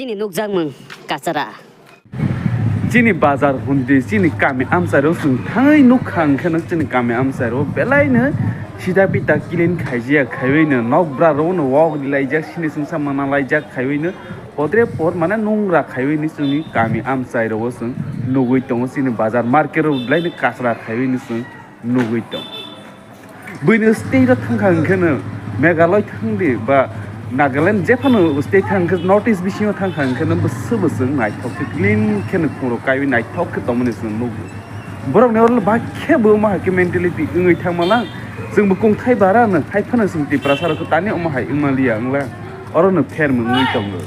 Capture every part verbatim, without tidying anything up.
Chini nukjakmung kachara. Chini bazar hundi chini kami amchairo chwng thangwi nukha hwnkhe no chini kami amchairo belaino sida pita clean khaijak khaiwino nokbra rokno wok laijak sini chwngsa mana laijak khaiwino podre pod mane nungra khaiwino chwngni kami amchairo chwng nugwi tongo chini bazar market rok belaino kachra khaiwino chwng nugwi tong. Buino state o thangkha hwnkhe no Meghalaya thangdi ba Nagaland jephano state thangkhe North East bisingo thangkha hwnkhe no bwswk bwswk naithok khe clean khe no khungrok kaiwi naithok khe tongmani chwng nukgo. Borokni oro bakhe bo omo hai khe mentality wngwi thangma lang chwngbo kungthai bara no hai phano chwng Tiprasa rok tani omo hai wngmaliya wngla oro no pher mungwi tongo.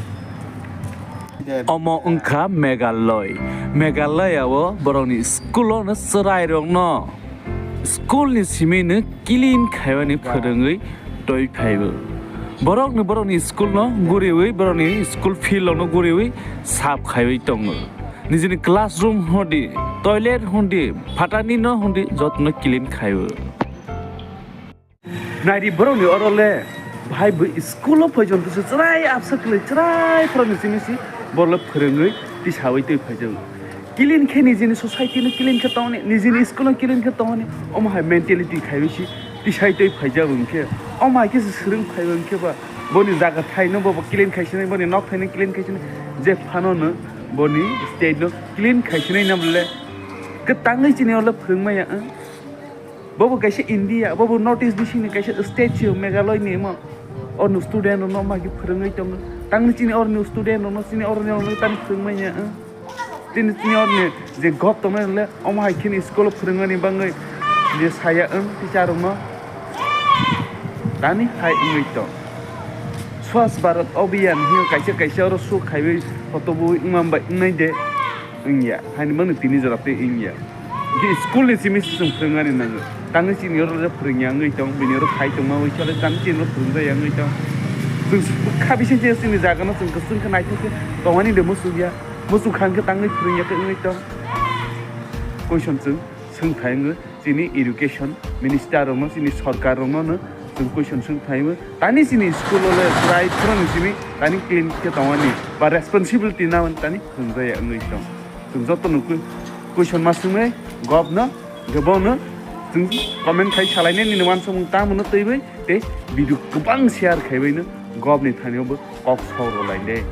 Omo wngkha Meghalaya. Meghalaya o borokni school o no chwrai rokno school ni simi no clean khaimani phwrwngwi twi phaibo. Borokni borokni school no guriwi borokni school field rokno guriwi sap khaiwi tongo. Nijini classroom hodi, toilet hodi, phatani no hodi jotono clean khaibo. Naidi borokni oro le bhai bwrwi school o phai jonto se chwrai absa kwlwi chwrai phoroknwi simi si borok le phwrwngwi tisawi twi phaijago. Clean khe nijini society no clean khe tongni, nijini school no clean khe tongni, omo hai mentality khaiwi si tisai twi phaijago hwnkhe, omo hai khe se swrwng phaibo hwnkhe ba boni jaga thai no bo clean khaisinai, boni nok thai no clean khaisinai, je phano no boni state no clean khaisinai na bole kwtangwi chini oro le phwrwngmaya wng. Bobo kaisa India, bobo North East bisingni kaisa state se Meghalaya ni imo. Orni student rokno omo hai khe phwrwngwi tongo. Tangni chini orni student rokno chini orni rokno tani phwrwngmanya, eh. Tini chini orni je gov tongmani le omo hai kheni school o phwrwngmani bangwi je saya wng teacher rokno. Tani hai wngwi tong. Swachh Bharat Abhiyan hino kaisa kaisa oro show khaiwi photo bo wngma bai wngnai de wngya. Haini mangni tini jora tei wngya. Hwnkhe school ni simi se chwng phwrwngmani nango. Tangwi chini oro le phwrwngya wngwi tong, bini oro khai tongma bai chole tangwi chini oro phwrwngjaya wngwi tong. Chwng bwkha bising se chini jaga no chwng kwchwng khe naithok khe tongmani de muchungya. Muchung kha hwnkhe tangwi phwrwngya khe wngwi tong. Question chwng swng thai wngwi chini education minister rokno, chini sorkar rokno no chwng question swng thai wngwi. Tani chini school o le chwrai phano ni simi tani clean khe tongmani ba responsibility na tani phwrwngjaya wngwi tong. Chwng joto no ku-, question ma swngnai gov no, hwnkhe bono chwng comment khai salainai nini uansukmung tamo no twiwi tei video kwbang share khaiwi no gov ni thani bo kok sok rw lai de.